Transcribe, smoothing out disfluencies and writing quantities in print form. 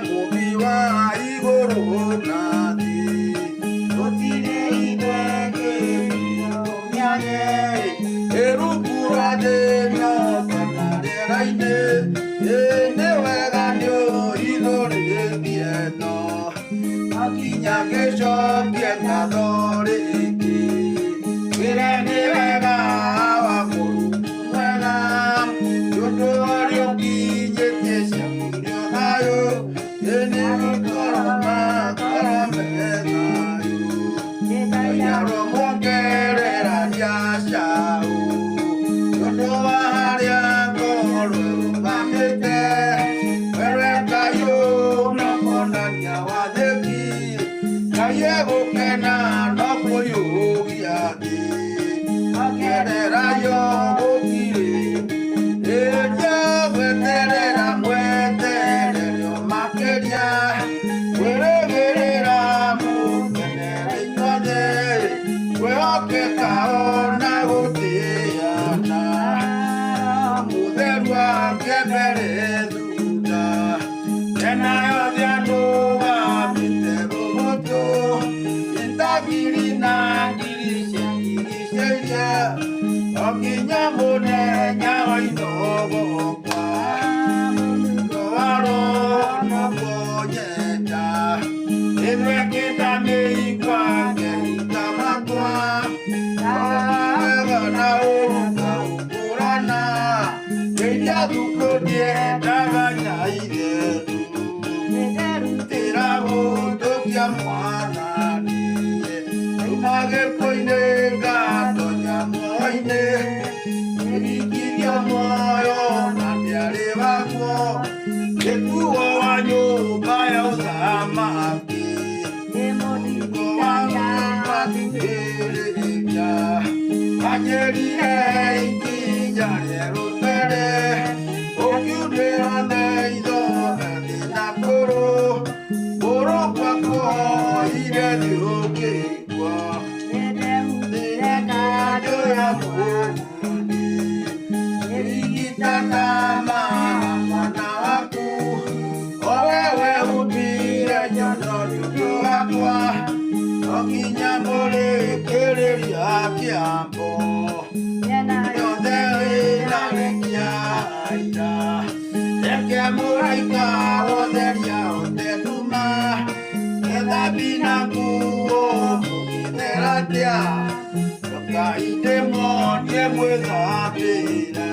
Mũmbi wa igũrũ na thĩ. Gũtirĩ ithe kĩmĩage ĩrungu rwa thĩ no kana rĩera-inĩ. Ĩ nĩ wega nĩ ũhithũrĩtie no akinya ngĩcokie ngatho rĩngĩ. Wĩre nĩ wega wa Mũrungu mwega nĩ ũndũ ũrĩa ũkinyĩtie ciaku thayũ. Ĩ nĩ gũkorwo makoro me thayũ. Ngai aromuongerera biacaũ nĩ ũndũ wa harĩa ngorwo ĩrũgamĩte. Were Ngai no kuonania wathĩki. Ngai egũkena no kũiyũgia thĩ. Akerera yo gũtirĩ. Ĩria gweterera mweterere o makĩria. Kwĩrĩgĩrĩra mũkenere inyuothe. Kwĩhokeka ona gũtĩana. Mũtheru ake mbere thutha. Tena yothe andũ mambĩte rũgũtũ. Ita ngiri na ngiri ciandigicĩirie. O nginya mũthenya wa inogoka. Wa roho no kũnyenda. Ĩthwekĩta mĩigua ngehinga makwa. Wega na ũũru ngaũkũrana. Ngeithia thukũ ndiendaga nyaitheru. Tĩra gũtũkia mwathani. Kuma gĩkuũ-inĩ ngatonya muoyo-inĩ. Ngĩrikithia muoyo na ndiarĩ wakuo. Gĩkuo wa nyũmba ya ũthamaki. Mũrigo wa ngatuĩrĩria. Anjĩrire ikinya rĩerũ mbere. Ũkiunĩra maitho thĩ na kũrũ. Kũrũ gwakwoire thĩ ũkĩigua. Thĩna ya mũguni. Rigitana mwana waku. O wewe humbire nyono nĩ ũndũ wakwa. No nginya mũrĩkĩrĩria kĩambo. Yothe ĩnarĩkia ira. Reke mũraika wotheria othe nduma. Ethambi na nguo mũgĩthera atĩa. Ngai ndĩmonie mwĩthambĩre.